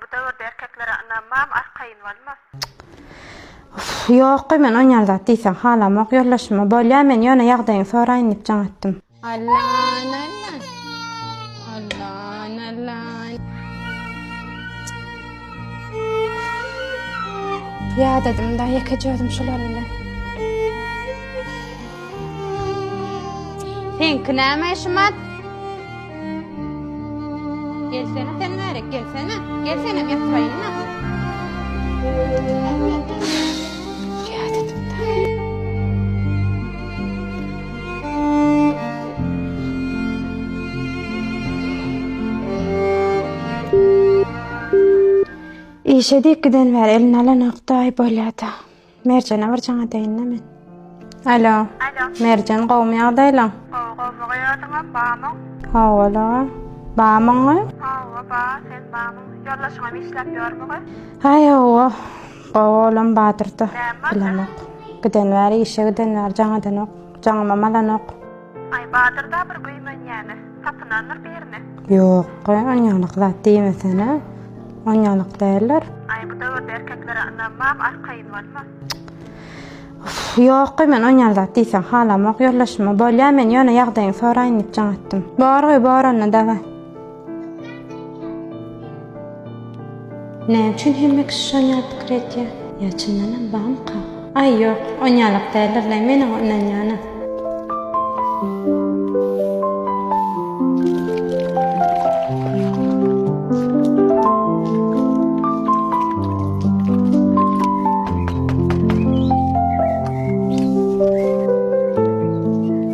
bu döwürde erkeklere ynanmam arkaýyn bolma. Uff, ýok-y men onýaly zat diýseň halamok ýoldaşyma. Bolýa men ýöne ýagdaýyňy soraýyn diýip jaň etdim. Allan allan. Allan allan. Ýadadym-da, ýekeje özüm şular bilen. Seňki näme şumat? Gelsene sen bärik, gelsene. Gel senem ýatyraýyn-da. Ýadadym-da. Işe diýip giden bäri eline alanok-da, aý bolýa-da. Merjene bir jaň edeýin-dä men. Alo. Alo. Merjen gowumy ýagdaýlaň? Gowy gowumy özüňem bamyň? Hawa-la. Bamyňmy? Hawa ba, sen bamyň? Ýoldaşyňam işläp ýörmügi? Aý hawa. Gowy olam badyrda. Näme bardyr? Bilemok. Giden bäri işe giden bäri jaň edenok. Jaňymam alanok. Aý badyrda bir güýmenýäni. Tapynandyr birini. Ýok, onýalyk zat diýmesene. Onýalyk däldir. Aý bu döwürde erkeklere ynanmam arkaýyn bolma. Uff, ýok, men onýaly zat diýseň halamok ýoldaşyma. Bolýa men ýöne ýagdaýyňy soraýyn diýip jaň etdim. Bor goý bor onda dawaý. Näme üçin hemme kişi şonýaly pikir edýär? Ýa çyndanam bamyka? Aý ýok, onýalak däldir-le, men oňa ynanýan-a.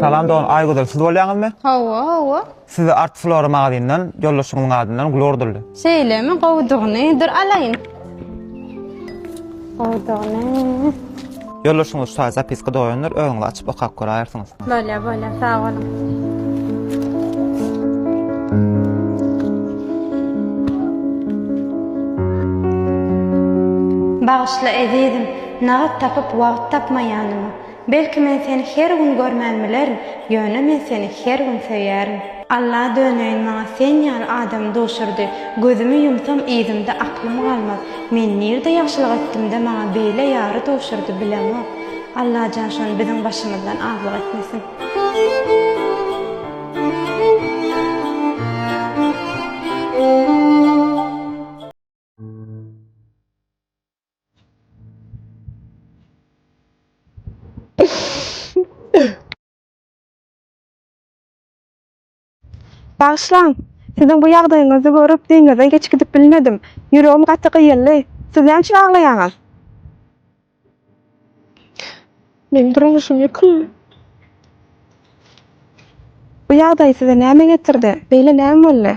Salam dogan Aýgözel siz bolýaňyzmy? Hawa, hawa. Sizi Art Flora magazyndan ýoldaşyňyzyň adyndan gül urduldy. Şeýlemi gowudygyny dur alaýyn. Gowudygyny. Ýoldaşyňyz şu taýy zapiska doýandyr, özüňiz açyp okap göräýersiňiz. Bolýa, bolýa, sag boluň. Bagyşla ezizim, nagt tapyp wagt tapmaýanyma. Belki men seni her gün görmän bilerin, ýöne men seni her gün söýýärin. Alla döneýin maňa sen ýaly adamy duşurdy, gözümi ýumsam yzymda aklym galmaz, men nirde ýagşylyk etdimde maňa beýle ýary duşurdy bilemok. Allajan şony biziň başymyzdan azlyk etmesin. Bagyşlaň, siziň bu ýagdaýyňyzy görüp deňizden geçip gidip bilmedim. Ýüregim gaty gyýyldy. Siz näme üçin aglaýaňyz? Meň durmuşym ýykyldy. Bu ýagdaý size näme getirdi? Beýle näme boldy?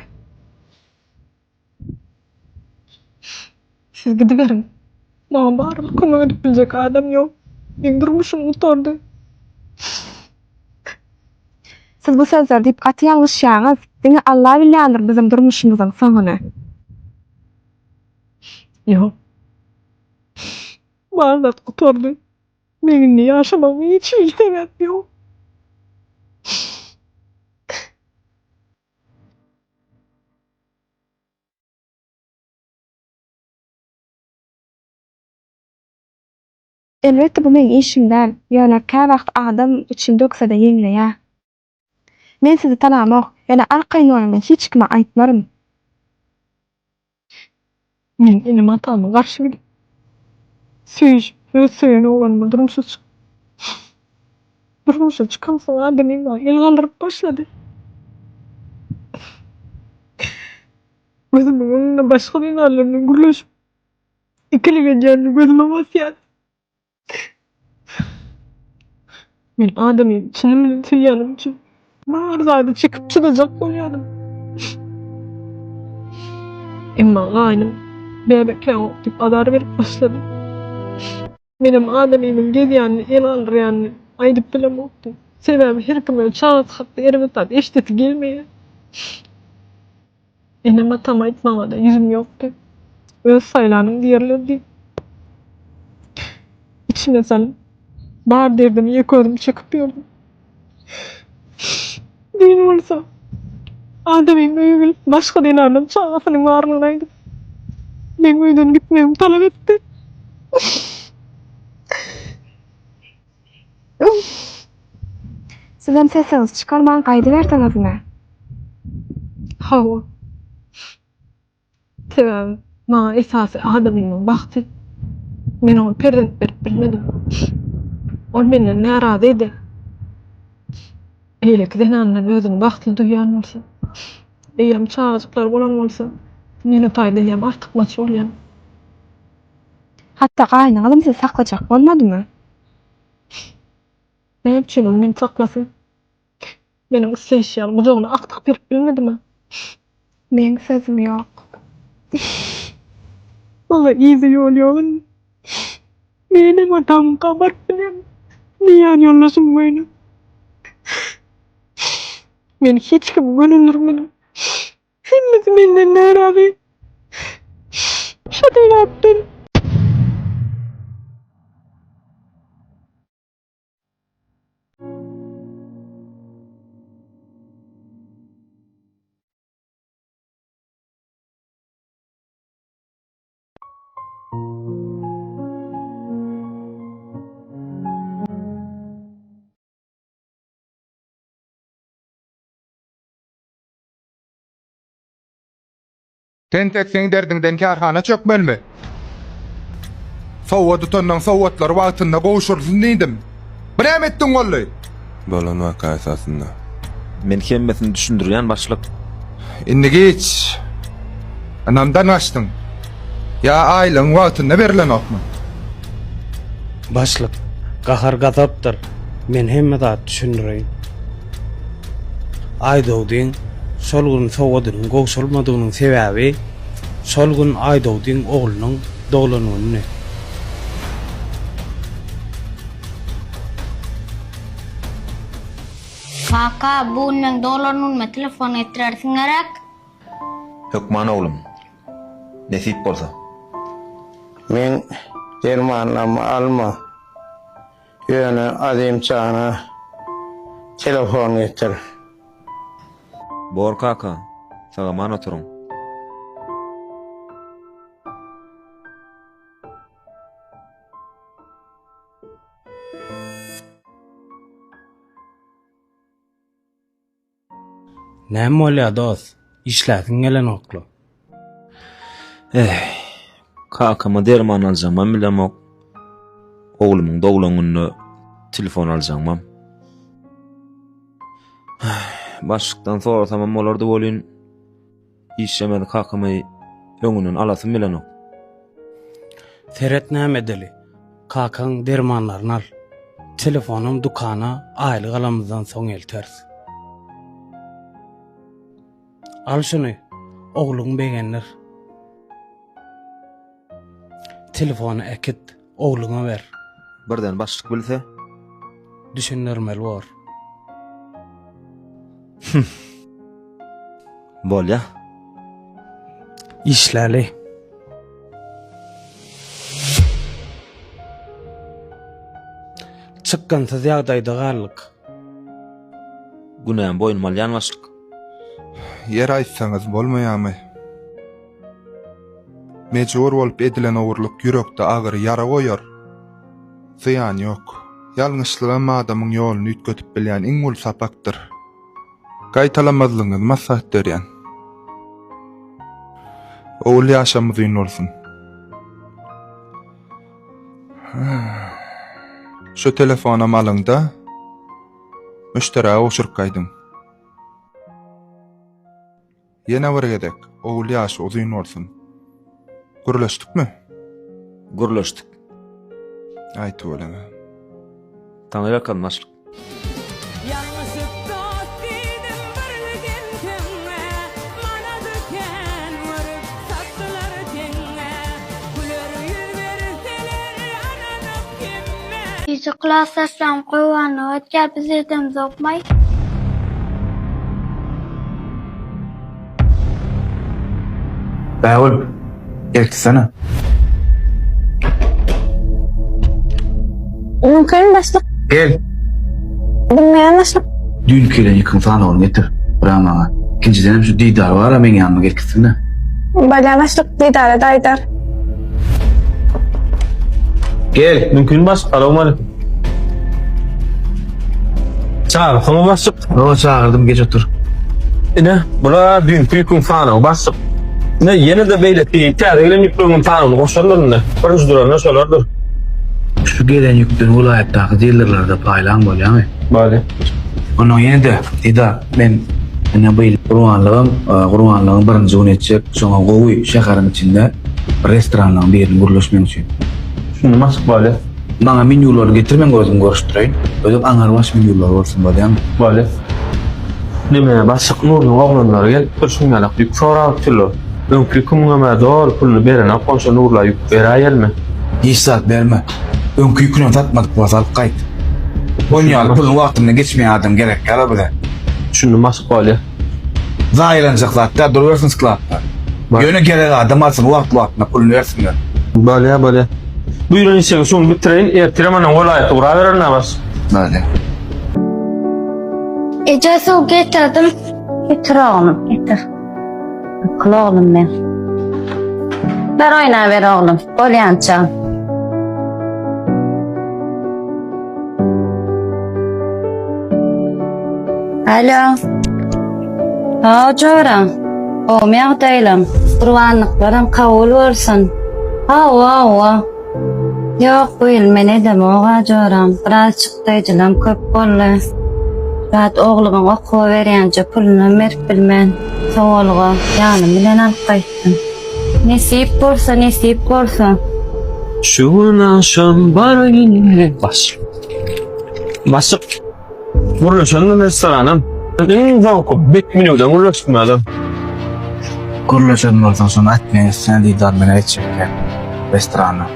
Siz gidiberiň. Maňa barybir kömek edip biljek adam ýok. Meň durmuşym gutardy. Siz bu sözleri diýip gaty ýalňyşýaňyz. Diňe Alla bilýändir biziň durmuşymyzyň soňuny. Ýok. Bar zat gutardy. Meň indi ýaşamagyma hiç hili sebäp ýok. Elbetde bu meň işim däl, ýöne käwagt adam içini dökse-de ýeňleýär. Men sizi tanamok, ýöne arkaýyn boluň men hiç kime aýtmaryn. Men enem-atama garşy gidip, söýüşip, öz söýen oglanyma durmuşa çyk. Durmuşa çykamsoň adamym maňa el galdyryp başlady. Gözümiň öňünde başga zenanlar bilen gürleşip, ikilik edýänini gözüme basýardy. Men adamyny çynym bilen söýýänim üçin bar zady çekip çydajak bolýardym. Emma gaýnym bäbekläňok diýip azar berip başlady. Menem adamymyň gezýänini, el galdyrýanyny aýdyp bilemokdym. Sebäbi her kim öz çagasy hakda erbet zat eşidesi gelmeýär. Enem-atama aýtmaga-da ýüzüm ýokdy. Öz saýlanyň diýerler diýip, içime salyp, bar derdimi ýeke özüm çekip ýördüm. Düýn bolsa, adamym öýe gelip, başga zenandan çagasynyň barlygyny aýdyp. Meň öýden gitmegimi talap etdi. Sizem sesiňizi çykarman gaýdyberdiňizmi? Hawa. Sebäbi maňa esasy adamymyň bagty. Men oňa perzent berip bilmedim. Ol menden närazydy. Beýleki zenan bilen özüni bagtly duýýan bolsa, eýýäm çagajyklary bolan bolsa, men o taýda eýýäm artykmaç bolýan. Hatda gaýynyňyzam sizi saklajak bolmadymy? Näme üçin ol meni saklasyn? Meniň isleýşi ýaly gujagyna agtyk berip bilmedimi? Meň sözüm ýok. Maňa yza ýol ýok indi. Ne enem-atamyňka baryp bilýän, ne ýan ýoldaşymyň öýüne. Meni hiç kim gönendirmedi. Hemmesi menden närazy. Şo sebäpden. Tentek seň derdiňden kärhana çökmelimi? Sowgat utandan sowgatlary wagtynda gowşurylsyn diýdim. Bu näme etdiň boldy? Bolan waka esasynda. Men hemmesini düşündirýän başlyk. Indi giç. Ynamdan gaçdyň. Ýa aýlygyň wagtynda berilenokmy? Başlyk, gahar gazapdyr. Men hemme zady düşündireýin. Aýdogdyň şol gün sowgadynyň gowşurylmadygynyň sebäbi, şol gün Aýdogdyň oglunyň doglan günüdi. Kaka, bu gün meň doglan günüme telefon getirersiň gerek? Hökman oglum. Nesip bolsa. Meň dermanlarymy alma. Ýöne Azimjana telefon getir. Bor kaka, sag-aman oturyň. Näme bolýa dos? Işläsiň gelenokla. Eh, kakama derman aljagymam bilemok. Oglumyň doglan gününe telefon aljagymam. Başlykdan sorasamam bolardy welin, Işlemeli kakamy öňünden alasym gelenok. Seret näme edeli. Kakaň dermanlaryny al. Telefonam dukana aýlyk alamyzdan soň elteris. Al şuny, ogluň begenir. Telefony äkit, ogluňa ber. Birden başlyk bilse? Düşündirmeli bor. Bolýa. Işläli. Çykgynsyz ýagdaýda galdyk. Günämi boýnuma alýan başlyk. Ýer aýtsaňyz bolmaýamy? Mejbur bolup edilen ogurlyk ýürekde agyr ýara goýar. Zyýany ýok. Ýalňyşlygam adamyň ýoluny üýtgedip bilýän iň uly sapakdyr. Gaýtalamazlygyňyzy maslahat berýän. Ogul ýaşam uzyn bolsun. Şu telefonam alyňda müşderä gowşuryp gaýdyň. Ýene bir gezek, ogul ýaşy uzyn bolsun. Gürleşdikmi? Gürleşdik. Aý tüweleme. Taňryýalkasyn başlyk. Ýalňyşyp dost diýdim bir giden töňňe, Manady kän görüp satdylar teňňe, Güler ýüz berseler ynanyp hemme. Gije klasdaşlaryň gurbanlyk etýär biz edemzokmaý. Bägül, gelkisene. Mümkin başlyk. Gel. Bilmeýän başlyk. Düýnki gelen ýüküň sanawyny getir. Bira maňa. Ikinjidenem şu Didar bar-a meň ýanyma gelkitsin-de. Bolýar başlyk, Didara-da aýdar. Gel, mümkin başlyk, salowmaleýkim. Çagyrdyňmy başlyk? Hawa çagyrdym, geç otur. Ine, bular düýnki ýüküň sanawy başlyk. Ine, ýene-de beýleki täze gelen ýükleriň sanawyny goşarlar indi. Birinji duranlar şolardyr. Şu gelen ýükden welaýatdaky dilerlerde paýlan bolýamy? Bolýar. Ondan ýene-de, Didar, men ine bu ýyl gurbanlygam, gurbanlygyň birinji güni etjek. Şoňa gowy şäheriň içinde bir restoranlaryň birini gürleşmek üçin. Şunda maşk bolýar. Maňa menýulary getir men özüm görüşdireýin. Özem aňrybaş menýular bolsun bolýamy? Bolýar. Neme başlyk Nurynyň oglanlary gelipdir şuň ýalak ýük sorap otyrlar. Öňki ýükümiňem-ä doly puluny berenok onşa Nurla ýük beräýelmi? Hiç zat berme. Öňki ýükünem satmadyk bolsa alyp gaýt. Onuň ýaly puluny wagtynda geçmeýän adam gerek däl bize. Düşündim başlyk bolýar. Zaýalanjak zat däl durubersin skladda. Ýöne gerek adam alsyn wagtly-wagtynda puluny bersinler. Bolýar bolýar. Buýran işiňi şuny bitireýin, ertirem onuň welaýata urabererin-ä baş. Bolýar. Eje suw getirdim. Getir oglum, getir. Akyl oglum meň. Ber oýnaber oglum, bolýança. Alo. Haw jora. Gowmy ýagdaýlaň? Gurbanlyklaram kabul bolsun. Hawa, hawa. Ýok, bu ýyl men edemog-a joram. Biraz çykdaýjylam köp boldy. Zat oglumyň okuwa berýänje pulunam berip bilmän, sowalga ýanym bilen alyp gaýtdym. Nesip bolsa, nesip bolsa. Şu gün agşam bar ine baş. Başyk. Gürleşelim restoranam. Iň soňky bek menýudan gürleşdim adam. Gürleşen bolsaň şony aýtmaýan etseň Didar men aýtjak restorana.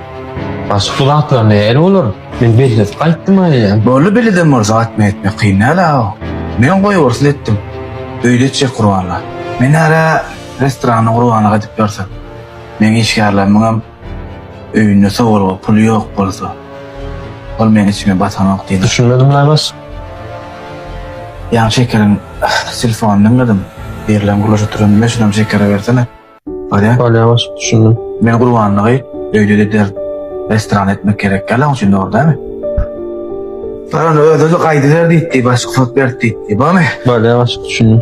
Başyk bu zatlar nähili bolar? Men belledip gaýtdym aýýam. Boldy beleden bolsa aýtma etmek kyn däl aw. Men goýbolsun etdim. Öýde etjek gurbanlar. Men ara restoranda gurbanlyk edip ýörsem. Meň işgärlerimiňem Öýünde sowalga puly ýok bolsa, ol meň içime batanok diýdi. Düşünmedim Laýbaş. Ýaňy Şekeriň telefonyny diňledim. Birileň gürleşip oturan men şunam Şekere bersene. Bolýa? Bolýa baş, düşündim. Men gurbanlygy öýde-de ederin. Restoranda etmek gerek däl oň üçin dogry dälmi? Bar ony özi-de gaýdyber diýdi, başga sot berip diýdi. Bormy? Bolýa baş, düşündim.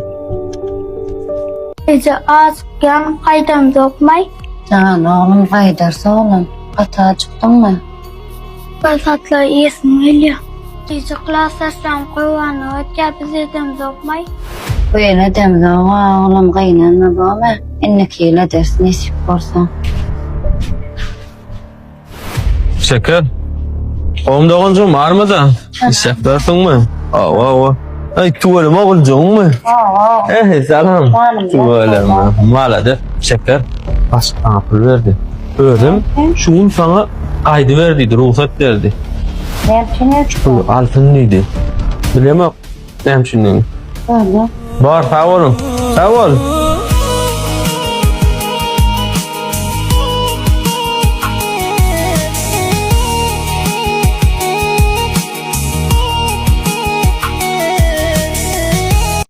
Eje az ýan gaýdamzokmaý. Jan oglum gaýdarsa oglum, gaty ajykdyňmy? Bir zatlar iýesim gelýär. Gije klasdaşlarym gurbanlyk etýär, biz edemzokmaý. Bu ýyl edemzog-a oglum, gynanma bormy? Indiki ýyl ederis nesip bolsa. Şeker. Oğlum doganjygym barmyda? Işläp dursuňmy? Hawa, hawa. Aý, tüweleme oguljygyňmy? Hawa. Eh, salam. Tüweleme. Malades. Şeker. Başlyk saňa pul berdi. Özem şu gün saňa gaýdyber diýdi, rugsat berdi. Näme üçin? Şu puly alsyn diýdi. Bilemok. Näme üçindigini. Boldy. Bar, sag boluň. Sag bol.